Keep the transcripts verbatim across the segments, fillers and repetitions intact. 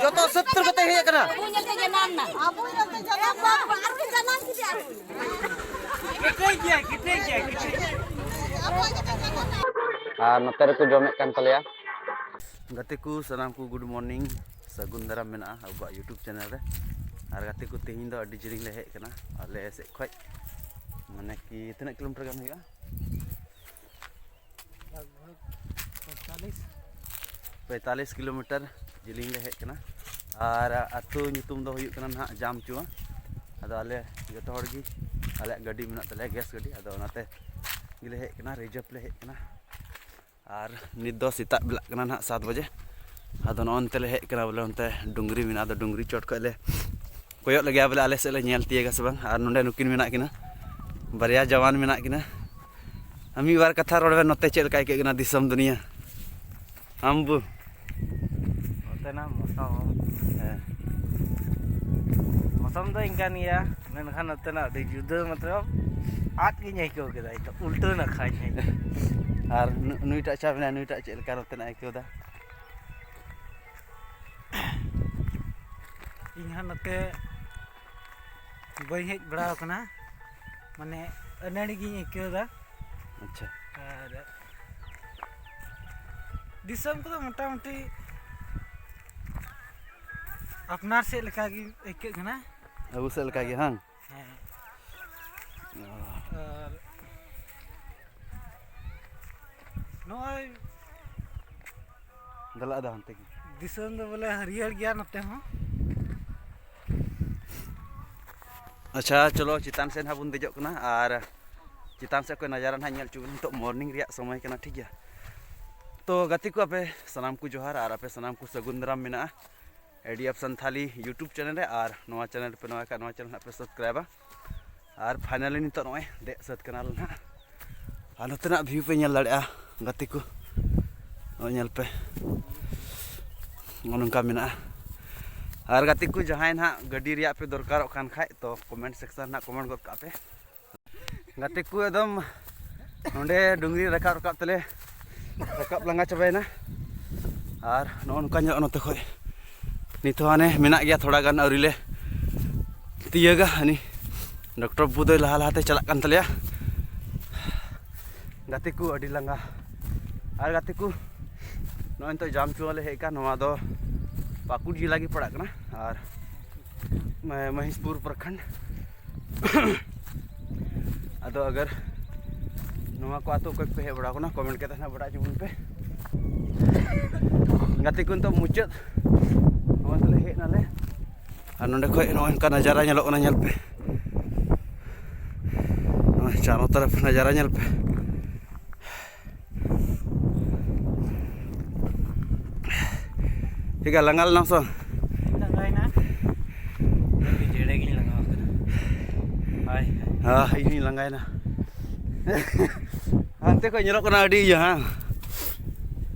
ᱡᱚᱛᱚ ᱥᱩᱛᱨᱚ ᱠᱟᱛᱮ ᱦᱮᱡ ᱟᱠᱟᱱᱟ᱾ ᱟᱵᱚ ᱧᱮᱞᱛᱮ ᱡᱟᱱᱟᱢ ᱱᱟ᱾ ᱟᱵᱚ ᱧᱮᱞᱛᱮ ᱡᱟᱱᱟᱢ ᱱᱟ᱾ ᱟᱨ ᱠᱚ ᱡᱟᱱᱟᱢ ᱠᱮᱫᱮᱭᱟ᱾ ᱠᱮᱴᱮᱡ ᱜᱮᱭᱟ, ᱠᱮᱴᱮᱡ ᱜᱮᱭᱟ, ᱠᱮᱴᱮᱡ᱾ ᱟᱨ ᱱᱚᱛᱮ ᱨᱮᱠᱚ ᱡᱚᱢᱮᱫ ᱠᱟᱱ ᱛᱟᱞᱮᱭᱟ᱾ ᱜᱟᱛᱮ ᱠᱚ ᱥᱟᱱᱟᱢ ᱠᱚ good morning, ᱥᱟᱹᱜᱩᱱ ᱫᱟᱨᱟᱢ ᱢᱮᱱᱟᱜᱼᱟ ᱟᱵᱚᱣᱟᱜ YouTube channel ᱨᱮ᱾ ᱟᱨ ᱜᱟᱛᱮ ᱠᱚ, ᱛᱮᱦᱮᱧ ᱫᱚ ᱟᱹᱰᱤ ᱡᱤᱞᱤᱧ ᱞᱮ ᱦᱮᱡ ᱟᱠᱟᱱᱟ ᱟᱞᱮ ᱥᱮᱫ ᱠᱷᱚᱡ, ᱢᱟᱱᱮ ᱠᱤ ᱛᱤᱱᱟᱹᱜ ᱠᱤᱞᱳᱢᱤᱴᱟᱨ ᱜᱟᱱ ᱦᱩᱭᱩᱜᱼᱟ? ᱞᱟᱜᱽ ᱵᱷᱟᱜᱽ ᱯᱚᱸᱭᱛᱟᱞᱤᱥ᱾ ᱯᱚᱸᱭᱛᱟᱞᱤᱥ ᱠᱤᱞᱳᱢᱤᱴᱟᱨ ᱡᱤᱞᱤᱧ ᱞᱮ ᱦᱮᱡ ᱠᱟᱱᱟ᱾ ᱟᱨ ᱟᱹᱛᱩ ᱧᱩᱛᱩᱢ ᱫᱚ ᱦᱩᱭᱩᱜ ᱠᱟᱱᱟ ᱱᱟᱦᱟᱜ ᱡᱟᱢᱪᱩᱣᱟ᱾ ᱟᱫᱚ ᱟᱞᱮ ᱡᱚᱛᱚ ᱦᱚᱲ ᱜᱮ, ᱟᱞᱮᱭᱟᱜ ᱜᱟᱹᱰᱤ ᱢᱮᱱᱟᱜ ᱛᱟᱞᱮᱭᱟ, ᱜᱮᱥ ᱜᱟᱹᱰᱤ, ᱟᱫᱚ ᱚᱱᱟᱛᱮ ᱜᱮᱞᱮ ᱦᱮᱡ ᱠᱟᱱᱟ, ᱨᱤᱡᱟᱹᱵᱷ ᱞᱮ ᱦᱮᱡ ᱠᱟᱱᱟ᱾ ᱟᱨ ᱱᱤᱛ ᱫᱚ ᱥᱮᱛᱟᱜ ᱵᱮᱞᱟᱜ ᱠᱟᱱᱟ ᱱᱟᱦᱟᱜ ᱥᱟᱛ ᱵᱟᱡᱮ᱾ ᱟᱫᱚ ᱱᱚᱜᱼᱚ ᱱᱚᱱᱛᱮ ᱞᱮ ᱦᱮᱡ ᱠᱟᱱᱟ, ᱵᱚᱞᱮ ᱚᱱᱛᱮ ᱰᱩᱝᱨᱤ ᱢᱮᱱᱟᱜᱼᱟ, ᱟᱫᱚ ᱰᱩᱝᱨᱤ ᱪᱚᱴ ᱠᱷᱚᱡ ᱞᱮ ᱠᱚᱭᱚᱜ ᱞᱮᱜᱮᱭᱟ, ᱵᱚᱞᱮ ᱟᱞᱮ ᱥᱮᱫ ᱞᱮ ᱧᱮᱞ ᱛᱤᱭᱟᱹᱜᱟ ᱥᱮ ᱵᱟᱝ᱾ ᱟᱨ ᱱᱚᱸᱰᱮ ᱱᱩᱠᱤᱱ ᱢᱮᱱᱟᱜ ᱠᱤᱱᱟ, ᱵᱟᱨᱭᱟ ᱡᱟᱣᱟᱱ ᱢᱮᱱᱟᱜ ᱠᱤᱱᱟ᱾ ᱟᱨ ᱢᱤᱫ ᱵᱟᱨ ᱠᱟᱛᱷᱟ ᱨᱚᱲ ᱵᱮᱱ, ᱱᱚᱛᱮ ᱪᱮᱫ ᱞᱮᱠᱟ ᱟᱹᱭᱠᱟᱹᱜ ᱠᱟᱱᱟ ᱫᱤᱥᱚᱢ ᱫᱩᱱᱤᱭᱟᱹ? ᱟᱢ ᱵᱩ? ᱱᱚᱛᱮᱱᱟᱜ ᱢᱚᱥᱚᱢ, ᱦᱮᱸ᱾ ᱢᱚᱥᱚᱢ ᱫᱚ ᱤᱱᱠᱟᱱ ᱜᱮᱭᱟ, ᱢᱮᱱᱠᱷᱟᱱ ᱱᱚᱛᱮᱱᱟᱜ ᱟᱹᱰᱤ ᱡᱩᱫᱟᱹ, ᱢᱚᱛᱞᱚᱵ ᱟᱫ ᱜᱤᱧ ᱟᱹᱭᱠᱟᱹᱣ ᱠᱮᱫᱟ, ᱱᱤᱛᱚᱜ ᱩᱞᱴᱟᱹ ᱱᱟᱠᱷᱟᱧ ᱦᱮᱡ ᱮᱱᱟ᱾ ᱟᱨ ᱱᱩ-, ᱱᱩᱭᱴᱟᱜ ᱪᱟ ᱢᱮᱱᱟᱭᱟ, ᱱᱩᱭᱴᱟᱜ ᱪᱮᱫ ᱞᱮᱠᱟ ᱱᱚᱛᱮᱱᱟᱜ ᱟᱹᱭᱠᱟᱹᱣ ᱫᱟ? ᱤᱧ ᱦᱚᱸ ᱱᱚᱛᱮ ᱵᱟᱹᱧ ᱦᱮᱡ ᱵᱟᱲᱟ ᱟᱠᱟᱱᱟ, ᱢᱟᱱᱮ ᱟᱹᱱᱟᱹᱲᱤ ᱜᱤᱧ ᱟᱹᱭᱠᱟᱹᱣ ᱮᱫᱟ᱾ ᱟᱪᱪᱷᱟ᱾ ᱟᱨ ᱫᱤᱥᱚᱢ ᱠᱚᱫᱚ ᱢᱚᱴᱟᱢᱩᱴᱤ ᱟᱯᱱᱟᱨ ᱥᱮᱫ ᱞᱮᱠᱟ ᱜᱮ ᱟᱹᱭᱠᱟᱹᱜ ᱠᱟᱱᱟ᱾ ᱟᱵᱚ ᱥᱮᱫ ᱞᱮᱠᱟ ᱜᱮ, ᱦᱟᱝ? ᱦᱮᱸ᱾ ᱚ᱾ ᱟᱨ ᱱᱚᱜᱼᱚᱭ ᱫᱮᱞᱟ ᱟᱫᱚ ᱦᱟᱱᱛᱮ ᱜᱮ᱾ ᱫᱤᱥᱚᱢ ᱫᱚ ᱵᱚᱞᱮ ᱦᱟᱹᱨᱭᱟᱹᱲ ᱜᱮᱭᱟ ᱱᱚᱛᱮ ᱦᱚᱸ᱾ ᱟᱪᱪᱷᱟ, ᱪᱚᱞᱚ ᱪᱮᱛᱟᱱ ᱥᱮᱫ ᱦᱟᱸᱜ ᱵᱚᱱ ᱫᱮᱡᱚᱜ ᱠᱟᱱᱟ ᱟᱨ ᱪᱮᱛᱟᱱ ᱥᱮᱫ ᱠᱷᱚᱱ ᱱᱟᱡᱟᱨᱟ ᱦᱟᱸᱜ ᱧᱮᱞ ᱦᱚᱪᱚ ᱵᱚᱱ᱾ ᱱᱤᱛᱚᱜ morning ᱨᱮᱭᱟᱜ ᱥᱚᱢᱚᱭ ᱠᱟᱱᱟ, ᱴᱷᱤᱠ ᱜᱮᱭᱟ᱾ ᱛᱚ ᱜᱟᱛᱮ ᱠᱚ, ᱟᱯᱮ ᱥᱟᱱᱟᱢ ᱠᱚ ᱡᱚᱦᱟᱨ ᱟᱨ ᱟᱯᱮ ᱥᱟᱱᱟᱢ ᱠᱚ ᱥᱟᱹᱜᱩᱱ ᱫᱟᱨᱟᱢ ᱢᱮᱱᱟᱜᱼᱟ A D F Santali YouTube channel ᱨᱮ᱾ ᱟᱨ ᱱᱚᱣᱟ channel ᱯᱮ ᱱᱚᱣᱟ ᱠᱷᱟᱱ, ᱱᱚᱣᱟ channel ᱦᱟᱸᱜ ᱯᱮ subscribeᱟ᱾ ᱟᱨ finally ᱱᱤᱛᱚᱜ ᱱᱚᱜᱼᱚᱭ ᱫᱮᱡ ᱥᱟᱹᱛ ᱠᱟᱱᱟᱞᱮ ᱱᱟᱦᱟᱜ᱾ ᱟᱨ ᱱᱚᱛᱮᱱᱟᱜ view ᱯᱮ ᱧᱮᱞ ᱫᱟᱲᱮᱭᱟᱜᱼᱟ ᱜᱟᱛᱮ ᱠᱚ, ᱱᱚᱜᱼᱚᱭ ᱧᱮᱞ ᱯᱮ, ᱱᱚᱜᱼᱚ ᱱᱚᱝᱠᱟ ᱢᱮᱱᱟᱜᱼᱟ᱾ ᱟᱨ ᱜᱟᱛᱮ ᱠᱚ, ᱡᱟᱦᱟᱸᱭ ᱱᱟᱦᱟᱜ ᱜᱟᱹᱰᱤ ᱨᱮᱭᱟᱜ ᱯᱮ ᱫᱚᱨᱠᱟᱨᱚᱜ ᱠᱟᱱ ᱠᱷᱟᱡ, ᱛᱚ comment section ᱨᱮ ᱱᱟᱦᱟᱜ comment ᱜᱚᱫ ᱠᱟᱜ ᱯᱮ᱾ ᱜᱟᱛᱮ ᱠᱚ, ᱮᱠᱫᱚᱢ ᱱᱚᱸᱰᱮ ᱰᱩᱝᱨᱤ ᱨᱟᱠᱟᱵ ᱨᱟᱠᱟᱵ ᱛᱮᱞᱮ ᱨᱟᱠᱟᱵ ᱞᱟᱸᱜᱟ ᱪᱟᱵᱟᱭᱮᱱᱟ᱾ ᱟᱨ ᱱᱚᱜᱼᱚ ᱱᱚᱝᱠᱟ ᱧᱮᱞᱚᱜᱼᱟ ᱱᱚᱛᱮ ᱠᱷᱚᱡ᱾ ᱱᱤᱛ ᱦᱚᱸ ᱦᱟᱱᱮ ᱢᱮᱱᱟᱜ ᱜᱮᱭᱟ, ᱛᱷᱚᱲᱟ ᱜᱟᱱ ᱟᱹᱣᱨᱤ ᱞᱮ ᱛᱤᱭᱟᱹᱜᱟ᱾ ᱦᱟᱹᱱᱤ ᱰᱚᱠᱴᱚᱨ ᱵᱟᱹᱵᱩ ᱫᱚᱭ ᱞᱟᱦᱟ ᱞᱟᱦᱟᱛᱮ ᱪᱟᱞᱟᱜ ᱠᱟᱱ ᱛᱟᱞᱮᱭᱟ᱾ ᱜᱟᱛᱮ ᱠᱚ ᱟᱹᱰᱤ ᱞᱟᱸᱜᱟ᱾ ᱟᱨ ᱜᱟᱛᱮ ᱠᱚ, ᱱᱚᱜᱼᱚᱭ ᱱᱤᱛᱚᱜ ᱡᱟᱢᱪᱩᱣᱟ ᱞᱮ ᱦᱮᱡ ᱟᱠᱟᱱ, ᱱᱚᱣᱟ ᱫᱚ ᱯᱟᱹᱠᱩᱲ ᱡᱮᱞᱟ ᱜᱮ ᱯᱟᱲᱟᱜ ᱠᱟᱱᱟ᱾ ᱟᱨ ᱢᱚᱦᱮᱥᱯᱩᱨ ᱯᱨᱚᱠᱷᱚᱸᱰ᱾ ᱟᱫᱚ ᱟᱜᱟᱨ ᱱᱚᱣᱟ ᱠᱚ ᱟᱹᱛᱩ ᱚᱠᱚᱭ ᱠᱚ ᱦᱮᱡ ᱵᱟᱲᱟ ᱟᱠᱟᱱᱟ, ᱠᱚᱢᱮᱱᱴ ᱠᱟᱛᱮ ᱱᱟᱦᱟᱜ ᱵᱟᱰᱟᱭ ᱦᱚᱪᱚ ᱵᱚᱱ ᱯᱮ᱾ ᱜᱟᱛᱮ ᱠᱚ, ᱱᱤᱛᱚᱜ ᱢᱩᱪᱟᱹᱫ ᱱᱚᱣᱟ ᱛᱮᱞᱮ ᱦᱮᱡ ᱱᱟᱞᱮ᱾ ᱟᱨ ᱱᱚᱸᱰᱮ ᱠᱷᱚᱡ ᱱᱚᱜᱼᱚᱭ ᱱᱚᱝᱠᱟ ᱱᱟᱡᱟᱨᱟ ᱧᱮᱞᱚᱜ ᱠᱟᱱᱟ, ᱧᱮᱞ ᱯᱮ᱾ ᱱᱚᱜᱼᱚᱭ ᱪᱟᱨᱚ ᱛᱚᱨᱚᱯ ᱱᱟᱡᱟᱨᱟ ᱧᱮᱞ ᱯᱮ᱾ ᱴᱷᱤᱠ ᱜᱮᱭᱟ, ᱞᱟᱸᱜᱟ ᱞᱮᱱᱟᱢ ᱥᱮ ᱵᱟᱝ? ᱞᱟᱸᱜᱟᱭᱮᱱᱟ᱾ ᱟᱹᱰᱤ ᱡᱮᱲᱮ ᱜᱤᱧ ᱞᱟᱸᱜᱟᱣ ᱠᱟᱱᱟ᱾ ᱦᱳᱭ᱾ ᱦᱮᱸ, ᱤᱧ ᱦᱚᱸᱧ ᱞᱟᱸᱜᱟᱭᱮᱱᱟ᱾ ᱦᱟᱱᱛᱮ ᱠᱷᱚᱡ ᱧᱮᱞᱚᱜ ᱠᱟᱱᱟ ᱟᱹᱰᱤ ᱤᱭᱟᱹ, ᱦᱮᱸ?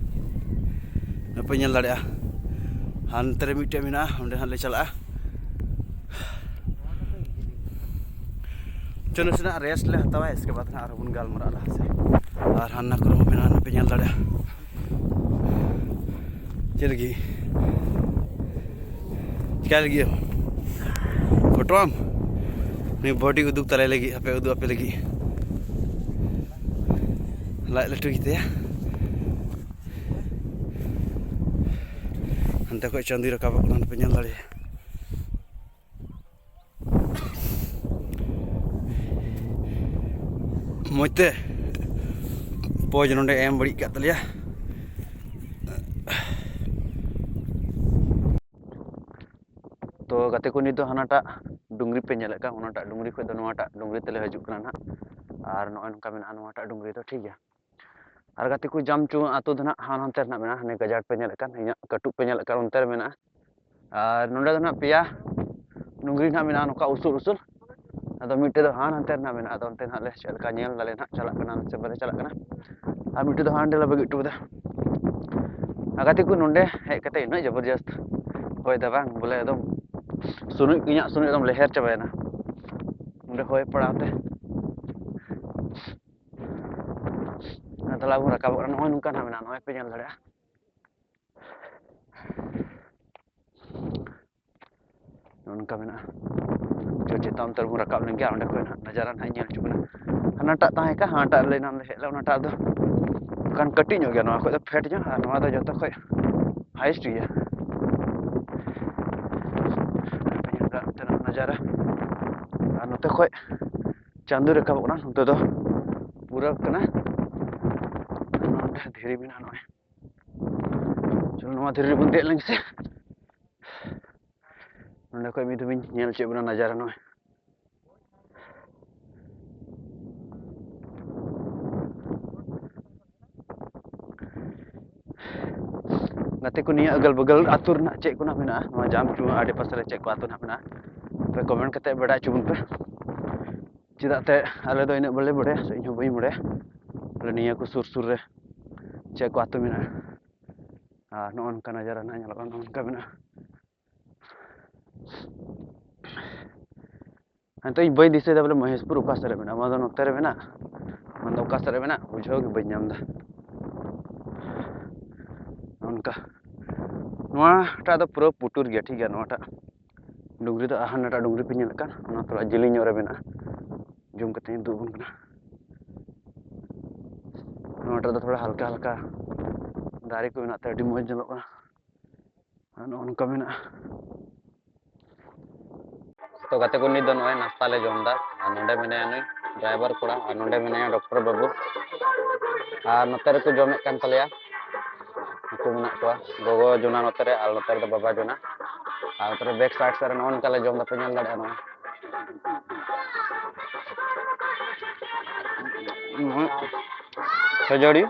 ᱵᱟᱯᱮ ᱧᱮᱞ ᱫᱟᱲᱮᱭᱟᱜᱼᱟ, ᱦᱟᱱᱛᱮ ᱨᱮ ᱢᱤᱫᱴᱮᱡ ᱢᱮᱱᱟᱜᱼᱟ, ᱚᱸᱰᱮ ᱦᱟᱸᱜ ᱞᱮ ᱪᱟᱞᱟᱜᱼᱟ᱾ ᱪᱚ, ᱱᱟᱥᱮᱱᱟᱜ ᱨᱮᱥᱴ ᱞᱮ ᱦᱟᱛᱟᱣᱟ, ᱤᱥᱠᱮ ᱵᱟᱫᱽ ᱦᱟᱸᱜ ᱟᱨᱦᱚᱸ ᱵᱚᱱ ᱜᱟᱞᱢᱟᱨᱟᱜᱼᱟ ᱞᱟᱦᱟ ᱥᱮᱫ᱾ ᱟᱨ ᱦᱟᱱᱟ ᱠᱚᱨᱮ ᱦᱚᱸ ᱢᱮᱱᱟᱜᱼᱟ, ᱱᱚᱰᱮ ᱯᱮ ᱧᱮᱞ ᱫᱟᱲᱮᱭᱟᱜᱼᱟ᱾ ᱪᱮᱫ ᱞᱟᱹᱜᱤᱫ? ᱪᱤᱠᱟᱭ ᱞᱟᱹᱜᱤᱫ ᱮᱢ? ᱯᱷᱳᱴᱳ ᱟᱢ? ᱱᱩᱭ ᱵᱚᱰᱤ ᱩᱫᱩᱜ ᱛᱟᱞᱟᱭ ᱞᱟᱹᱜᱤᱫ, ᱦᱟᱯᱮ ᱩᱫᱩᱜ ᱟᱯᱮ ᱞᱟᱹᱜᱤᱫ᱾ ᱞᱟᱡ ᱞᱟᱹᱴᱩ ᱜᱮᱛᱟᱭᱟ᱾ ᱦᱟᱱᱛᱮ ᱠᱷᱚᱡ ᱪᱟᱸᱫᱚᱭ ᱨᱟᱠᱟᱵᱚᱜ ᱠᱟᱱᱟ, ᱱᱚᱰᱮ ᱯᱮ ᱧᱮᱞ ᱫᱟᱲᱮᱭᱟᱜᱼᱟ᱾ ᱢᱚᱡᱽ ᱛᱮ ᱯᱚᱡᱽ ᱱᱚᱰᱮ ᱮᱢ ᱵᱟᱹᱲᱤᱡ ᱠᱟᱜ ᱛᱟᱞᱮᱭᱟ᱾ ᱛᱚ ᱜᱟᱛᱮ ᱠᱚ, ᱱᱤᱛ ᱫᱚ ᱦᱟᱱᱟᱴᱟᱜ ᱰᱩᱝᱨᱤ ᱯᱮ ᱧᱮᱞᱮᱫ ᱠᱟᱱ, ᱚᱱᱟᱴᱟᱜ ᱰᱩᱝᱨᱤ ᱠᱷᱚᱡ ᱫᱚ ᱱᱚᱣᱟᱴᱟᱜ ᱰᱩᱝᱨᱤ ᱛᱮᱞᱮ ᱦᱤᱡᱩᱜ ᱠᱟᱱᱟ ᱱᱟᱦᱟᱜ᱾ ᱟᱨ ᱱᱚᱜᱼᱚᱭ ᱱᱚᱝᱠᱟ ᱢᱮᱱᱟᱜᱼᱟ ᱱᱚᱣᱟᱴᱟᱜ ᱰᱩᱝᱨᱤ ᱫᱚ, ᱴᱷᱤᱠ ᱜᱮᱭᱟ᱾ ᱟᱨ ᱜᱟᱛᱮ ᱠᱚ, ᱡᱟᱢᱪᱩ ᱟᱹᱛᱩ ᱫᱚ ᱱᱟᱦᱟᱜ ᱦᱟᱱ ᱦᱟᱱᱛᱮ ᱨᱮᱱᱟᱜ ᱢᱮᱱᱟᱜᱼᱟ, ᱦᱟᱱᱮ ᱜᱟᱡᱟᱲ ᱯᱮ ᱧᱮᱞᱮᱫ ᱠᱟᱱ, ᱤᱧᱟᱹᱜ ᱠᱟᱹᱴᱩᱵ ᱯᱮ ᱧᱮᱞᱮᱫ ᱠᱟᱱ, ᱚᱱᱛᱮ ᱨᱮ ᱢᱮᱱᱟᱜᱼᱟ᱾ ᱟᱨ ᱱᱚᱸᱰᱮ ᱫᱚ ᱱᱟᱦᱟᱜ ᱯᱮᱭᱟ ᱰᱩᱝᱨᱤ ᱱᱟᱦᱟᱜ ᱢᱮᱱᱟᱜᱼᱟ, ᱱᱚᱝᱠᱟ ᱩᱥᱩᱞ ᱩᱥᱩᱞ᱾ ᱟᱫᱚ ᱢᱤᱫᱴᱮᱡ ᱫᱚ ᱦᱟᱱ ᱦᱟᱱᱛᱮ ᱨᱮ ᱱᱟᱦᱟᱜ ᱢᱮᱱᱟᱜᱼᱟ᱾ ᱟᱫᱚ ᱚᱱᱛᱮ ᱱᱟᱦᱟᱜ ᱞᱮ ᱪᱮᱫ ᱞᱮᱠᱟ ᱧᱮᱞ ᱫᱟᱞᱮ ᱱᱟᱦᱟᱜ, ᱪᱟᱞᱟᱜ ᱠᱟᱱᱟ ᱥᱮ ᱵᱟᱞᱮ ᱪᱟᱞᱟᱜ ᱠᱟᱱᱟ᱾ ᱟᱨ ᱢᱤᱫᱴᱮᱡ ᱫᱚ ᱦᱟᱸᱰᱮ ᱞᱮ ᱵᱟᱹᱜᱤ ᱦᱚᱴᱚ ᱠᱟᱫᱟ᱾ ᱟᱨ ᱜᱟᱛᱮ ᱠᱚ, ᱱᱚᱸᱰᱮ ᱦᱮᱡ ᱠᱟᱛᱮ ᱩᱱᱟᱹᱜ ᱡᱚᱵᱚᱨᱡᱚᱥᱛ ᱦᱚᱭ ᱫᱟ ᱵᱟᱝ, ᱵᱚᱞᱮ ᱮᱠᱫᱚᱢ ᱥᱩᱱᱩᱡ, ᱤᱧᱟᱹᱜ ᱥᱩᱱᱩᱡ ᱮᱠᱫᱚᱢ ᱞᱮᱦᱮᱨ ᱪᱟᱵᱟᱭᱮᱱᱟ ᱱᱚᱸᱰᱮ ᱦᱚᱭ ᱯᱟᱲᱟᱣ ᱛᱮ᱾ ᱟᱨ ᱛᱟᱦᱞᱮ ᱟᱵᱚ ᱵᱚᱱ ᱨᱟᱠᱟᱵᱚᱜ ᱠᱟᱱᱟ, ᱱᱚᱜᱼᱚᱭ ᱱᱚᱝᱠᱟ ᱱᱟᱦᱟᱜ ᱢᱮᱱᱟᱜᱼᱟ, ᱱᱚᱜᱼᱚᱭ ᱯᱮ ᱧᱮᱞ ᱫᱟᱲᱮᱭᱟᱜᱼᱟ᱾ ᱚᱱᱠᱟ ᱢᱮᱱᱟᱜᱼᱟ᱾ ᱪᱚ ᱪᱮᱛᱟᱱ ᱩᱛᱟᱹᱨ ᱵᱚᱱ ᱨᱟᱠᱟᱵ ᱞᱮᱱ ᱜᱮᱭᱟ, ᱚᱸᱰᱮ ᱠᱷᱚᱱ ᱦᱟᱸᱜ ᱱᱟᱡᱟᱨᱟ ᱦᱟᱸᱜ ᱧᱮᱞ ᱦᱚᱪᱚ ᱵᱚᱱᱟ᱾ ᱦᱟᱱᱟᱴᱟᱜ ᱛᱟᱦᱮᱸ ᱠᱟᱱ, ᱦᱟᱱᱟᱴᱟᱜ ᱨᱮ ᱮᱱᱟᱝ ᱞᱮ ᱦᱮᱡ ᱞᱮᱱᱟ, ᱚᱱᱟᱴᱟᱜ ᱫᱚ ᱠᱟᱱ ᱠᱟᱹᱴᱤᱡ ᱧᱚᱜ ᱜᱮᱭᱟ, ᱱᱚᱣᱟ ᱠᱷᱚᱡ ᱫᱚ ᱯᱷᱮᱰ ᱧᱚᱜ, ᱟᱨ ᱱᱚᱣᱟ ᱫᱚ ᱡᱚᱛᱚ ᱠᱷᱚᱡ highest ᱜᱮᱭᱟ᱾ ᱟᱯᱮ ᱧᱮᱞ ᱫᱟᱲᱮᱭᱟᱜ ᱱᱚᱛᱮᱱᱟᱜ ᱱᱟᱡᱟᱨᱟ, ᱟᱨ ᱱᱚᱛᱮ ᱠᱷᱚᱡ ᱪᱟᱸᱫᱚ ᱨᱟᱠᱟᱵᱚᱜ ᱠᱟᱱᱟ, ᱱᱚᱛᱮ ᱫᱚ ᱯᱩᱨᱟᱹ ᱠᱟᱱᱟ᱾ ᱱᱚᱰᱮ ᱫᱷᱤᱨᱤ ᱢᱮᱱᱟᱜᱼᱟ, ᱱᱚᱜᱼᱚᱭ᱾ ᱪᱚᱞᱚ, ᱱᱚᱣᱟ ᱫᱷᱤᱨᱤ ᱨᱮᱵᱚᱱ ᱫᱮᱡ ᱞᱮᱱ ᱜᱮᱥᱮ᱾ ᱱᱚᱸᱰᱮ ᱠᱷᱚᱡ ᱢᱤᱫ ᱫᱷᱟᱣ ᱤᱧ ᱧᱮᱞ ᱦᱚᱪᱚᱭᱮᱫ ᱵᱚᱱᱟ ᱱᱟᱡᱟᱨᱟ ᱱᱚᱜᱼᱚᱭ᱾ ᱜᱟᱛᱮ ᱠᱚ, ᱱᱤᱭᱟᱹ ᱟᱜᱟᱞ ᱵᱟᱜᱟᱞ ᱟᱹᱛᱩ ᱨᱮᱱᱟᱜ ᱪᱮᱫ ᱠᱚ ᱱᱟᱜ ᱢᱮᱱᱟᱜᱼᱟ, ᱱᱚᱣᱟ ᱡᱟᱢᱪᱩ ᱟᱰᱮ ᱯᱟᱥᱮ ᱨᱮ ᱪᱮᱫ ᱠᱚ ᱟᱹᱛᱩ ᱱᱟᱜ ᱢᱮᱱᱟᱜᱼᱟ, ᱟᱯᱮ comment ᱠᱟᱛᱮ ᱵᱟᱰᱟᱭ ᱦᱚᱪᱚ ᱵᱚᱱ ᱯᱮ᱾ ᱪᱮᱫᱟᱜ ᱛᱮ ᱟᱞᱮ ᱫᱚ ᱤᱱᱟᱹᱜ ᱵᱟᱞᱮ ᱵᱟᱰᱟᱭᱟ, ᱥᱮ ᱤᱧ ᱦᱚᱸ ᱵᱟᱹᱧ ᱵᱟᱰᱟᱭᱟ ᱵᱚᱞᱮ ᱱᱤᱭᱟᱹ ᱠᱚ ᱥᱩᱨ ᱥᱩᱨ ᱨᱮ ᱪᱮᱫ ᱠᱚ ᱟᱹᱛᱩ ᱢᱮᱱᱟᱜᱼᱟ᱾ ᱟᱨ ᱱᱚᱜᱼᱚ ᱱᱚᱝᱠᱟ ᱱᱟᱡᱟᱨᱟ ᱱᱟᱜ ᱧᱮᱞᱚᱜ ᱠᱟᱱᱟ, ᱱᱚᱜᱼᱚ ᱱᱚᱝᱠᱟ ᱢᱮᱱᱟᱜᱼᱟ᱾ ᱱᱤᱛᱚᱜ ᱤᱧ ᱵᱟᱹᱧ ᱫᱤᱥᱟᱹᱭᱮᱫᱟ ᱵᱚᱞᱮ ᱢᱚᱦᱮᱥᱯᱩᱨ ᱚᱠᱟ ᱥᱮᱫ ᱨᱮ ᱢᱮᱱᱟᱜᱼᱟ, ᱚᱱᱟ ᱫᱚ ᱱᱚᱛᱮ ᱨᱮ ᱢᱮᱱᱟᱜᱼᱟ, ᱚᱱᱟ ᱫᱚ ᱚᱠᱟ ᱥᱮᱫ ᱨᱮ ᱢᱮᱱᱟᱜᱼᱟ, ᱵᱩᱡᱷᱟᱹᱣ ᱜᱮ ᱵᱟᱹᱧ ᱧᱟᱢ ᱮᱫᱟ᱾ ᱱᱚᱜᱼᱚ ᱱᱚᱝᱠᱟ, ᱱᱚᱣᱟᱴᱟᱜ ᱫᱚ ᱯᱩᱨᱟᱹ ᱯᱩᱴᱩᱨ ᱜᱮᱭᱟ, ᱴᱷᱤᱠ ᱜᱮᱭᱟ᱾ ᱱᱚᱣᱟᱴᱟᱜ ᱰᱩᱝᱨᱤ ᱫᱚ, ᱦᱟᱱᱟᱴᱟᱜ ᱰᱩᱝᱨᱤ ᱯᱮ ᱧᱮᱞᱮᱫ ᱠᱟᱱ, ᱚᱱᱟ ᱛᱷᱚᱲᱟ ᱡᱮᱞᱮᱧ ᱧᱚᱜ ᱨᱮ ᱢᱮᱱᱟᱜᱼᱟ᱾ ᱡᱩᱢ ᱠᱟᱛᱮ ᱤᱧ ᱩᱫᱩᱜ ᱟᱵᱚᱱ ᱠᱟᱱᱟ᱾ ᱱᱚᱣᱟᱴᱟᱜ ᱫᱚ ᱛᱷᱚᱲᱟ ᱦᱟᱞᱠᱟ ᱦᱟᱞᱠᱟ ᱫᱟᱨᱮ ᱠᱚ ᱢᱮᱱᱟᱜ ᱛᱮ ᱟᱹᱰᱤ ᱢᱚᱡᱽ ᱧᱮᱞᱚᱜ ᱠᱟᱱᱟ᱾ ᱟᱨ ᱱᱚᱜᱼᱚ ᱱᱚᱝᱠᱟ ᱢᱮᱱᱟᱜᱼᱟ᱾ ᱛᱚ ᱜᱟᱛᱮ ᱠᱚ, ᱱᱤᱛ ᱫᱚ ᱱᱚᱜᱼᱚᱭ ᱱᱟᱥᱛᱟ ᱞᱮ ᱡᱚᱢ ᱮᱫᱟ᱾ ᱟᱨ ᱱᱚᱰᱮ ᱢᱮᱱᱟᱭᱟ ᱱᱩᱭ driver ᱠᱚᱲᱟ, ᱟᱨ ᱱᱚᱰᱮ ᱢᱮᱱᱟᱭᱟ doctor ᱵᱟᱹᱵᱩ, ᱟᱨ ᱱᱚᱛᱮ ᱨᱮᱠᱚ ᱡᱚᱢᱮᱫ ᱠᱟᱱ ᱛᱟᱞᱮᱭᱟ᱾ ᱩᱱᱠᱩ ᱢᱮᱱᱟᱜ ᱠᱚᱣᱟ, ᱜᱚᱜᱚ ᱡᱚᱱᱟ ᱱᱚᱛᱮ ᱨᱮ, ᱟᱨ ᱱᱚᱛᱮ ᱨᱮᱫᱚ ᱵᱟᱵᱟ ᱡᱚᱱᱟ᱾ ᱟᱨ ᱱᱚᱛᱮ ᱨᱮ back side ᱥᱮᱫ ᱨᱮ ᱱᱚᱜᱼᱚ ᱱᱚᱝᱠᱟ ᱞᱮ ᱡᱚᱢ ᱮᱫᱟ, ᱯᱮ ᱧᱮᱞ ᱫᱟᱲᱮᱭᱟᱜᱼᱟ ᱱᱚᱜᱼᱚᱭ᱾ ᱠᱷᱟᱹᱡᱟᱹᱲᱤ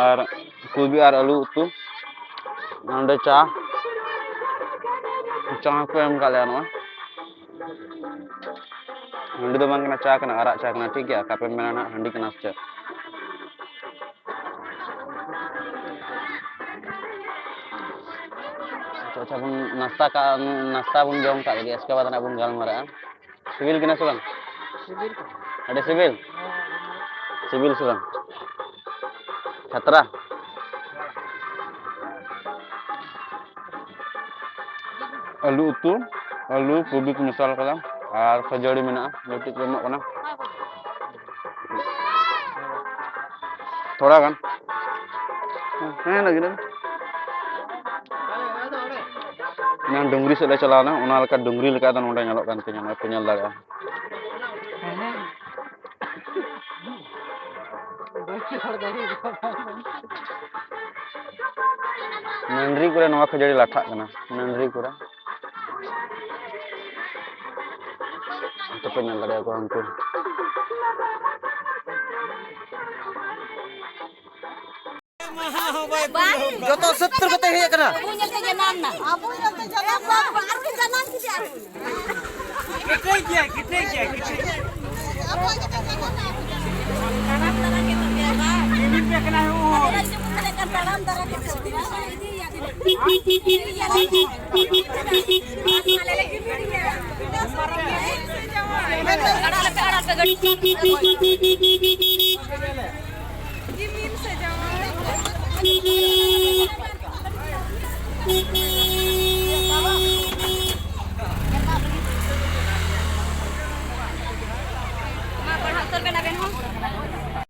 ᱟᱨ ᱠᱩᱞᱵᱤ ᱟᱨ ᱟᱹᱞᱩ ᱩᱛᱩ᱾ ᱱᱚᱸᱰᱮ ᱪᱟ, ᱪᱟ ᱠᱚ ᱮᱢ ᱠᱟᱜ ᱞᱮᱭᱟ ᱱᱚᱜᱼᱚᱭ᱾ ᱦᱟᱺᱰᱤ ᱫᱚ ᱵᱟᱝ ᱠᱟᱱᱟ, ᱪᱟ ᱠᱟᱱᱟ, ᱟᱨᱟᱜ ᱪᱟ ᱠᱟᱱᱟ, ᱴᱷᱤᱠ ᱜᱮᱭᱟ᱾ ᱟᱯᱮ ᱯᱮ ᱢᱮᱱᱟ ᱱᱟᱜ ᱦᱟᱺᱰᱤ ᱠᱟᱱᱟ ᱥᱮ ᱪᱮᱫ? ᱟᱪᱪᱷᱟ, ᱟᱪᱪᱷᱟ, ᱵᱚᱱ ᱱᱟᱥᱛᱟ ᱠᱟᱜ, ᱱᱟᱥᱛᱟ ᱵᱚᱱ ᱡᱚᱢ ᱠᱟᱜ ᱞᱮᱜᱮ, ᱤᱥᱠᱮ ᱵᱟᱫ ᱱᱟᱜ ᱵᱚᱱ ᱜᱟᱞᱢᱟᱨᱟᱜᱼᱟ᱾ ᱥᱤᱵᱤᱞ ᱠᱟᱱᱟ ᱥᱮ ᱵᱟᱝ? ᱥᱤᱵᱤᱞ ᱠᱟᱱᱟ᱾ ᱟᱹᱰᱤ ᱥᱤᱵᱤᱞ? ᱦᱮᱸ, ᱟᱹᱰᱤ ᱢᱚᱡᱽ᱾ ᱥᱤᱵᱤᱞ ᱥᱮ ᱵᱟᱝ? ᱠᱷᱟᱛᱨᱟ? ᱟᱹᱞᱩ ᱩᱛᱩ, ᱟᱹᱞᱩ, ᱠᱚᱵᱤ ᱠᱚ ᱢᱮᱥᱟᱞ ᱠᱟᱫᱟ ᱟᱨ ᱠᱷᱟᱹᱡᱟᱹᱲᱤ ᱢᱮᱱᱟᱜᱼᱟ, ᱢᱤᱫᱴᱤᱡ ᱠᱚ ᱮᱢᱚᱜ ᱠᱟᱱᱟ ᱛᱷᱚᱲᱟ ᱜᱟᱱ᱾ ᱦᱮᱸ, ᱞᱟᱹᱜᱤᱫ ᱮᱱᱟᱝ ᱰᱩᱝᱨᱤ ᱥᱮᱫ ᱞᱮ ᱪᱟᱞᱟᱣᱱᱟ, ᱚᱱᱟ ᱞᱮᱠᱟ ᱰᱩᱝᱨᱤ ᱞᱮᱠᱟ ᱫᱚ ᱱᱚᱰᱮ ᱧᱮᱞᱚᱜ ᱠᱟᱱ ᱛᱤᱧᱟᱹ, ᱱᱚᱜᱼᱚᱭ ᱯᱮ ᱧᱮᱞ ᱫᱟᱲᱮᱭᱟᱜᱼᱟ᱾ ᱱᱟᱹᱰᱨᱤ ᱠᱚᱨᱮ ᱱᱚᱣᱟ ᱠᱷᱟᱹᱡᱟᱹᱲᱤ ᱞᱟᱴᱷᱟᱜ ᱠᱟᱱᱟ, ᱱᱟᱹᱰᱨᱤ ᱠᱚᱨᱮ᱾ ᱚᱱᱛᱮ ᱯᱮ ᱧᱮᱞ ᱫᱟᱲᱮᱭᱟᱠᱚᱣᱟ ᱩᱱᱠᱩ᱾ ᱡᱚᱛᱚ ᱥᱚᱛᱛᱚᱨ ᱠᱟᱛᱮ ᱦᱮᱡ ᱟᱠᱟᱱᱟ᱾ ᱟᱵᱚ ᱧᱮᱞᱛᱮ ᱡᱟᱱᱟᱢ ᱱᱟ᱾ ᱟᱵᱚ ᱧᱮᱞᱛᱮ ᱡᱟᱱᱟᱢ ᱱᱟ᱾ ᱟᱨ ᱠᱚ ᱡᱟᱱᱟᱢ ᱠᱮᱫᱮᱭᱟ᱾ ᱠᱮᱴᱮᱡ ᱜᱮᱭᱟ, ᱠᱮᱴᱮᱡ ᱜᱮᱭᱟ, ᱠᱮᱴᱮᱡ᱾ ᱛᱟᱲᱟᱢ ᱫᱟᱨᱟ ᱠᱮᱫ ᱛᱟᱯᱮᱭᱟ ᱵᱟᱝ? ᱛᱟᱲᱟᱢ ᱫᱟᱨᱟ ᱠᱮᱫ ᱛᱟᱯᱮᱭᱟ᱾ ᱟᱲᱟᱜ ᱞᱮᱯᱮ, ᱟᱲᱟᱜ ᱯᱮ ᱜᱟᱹᱰᱤ᱾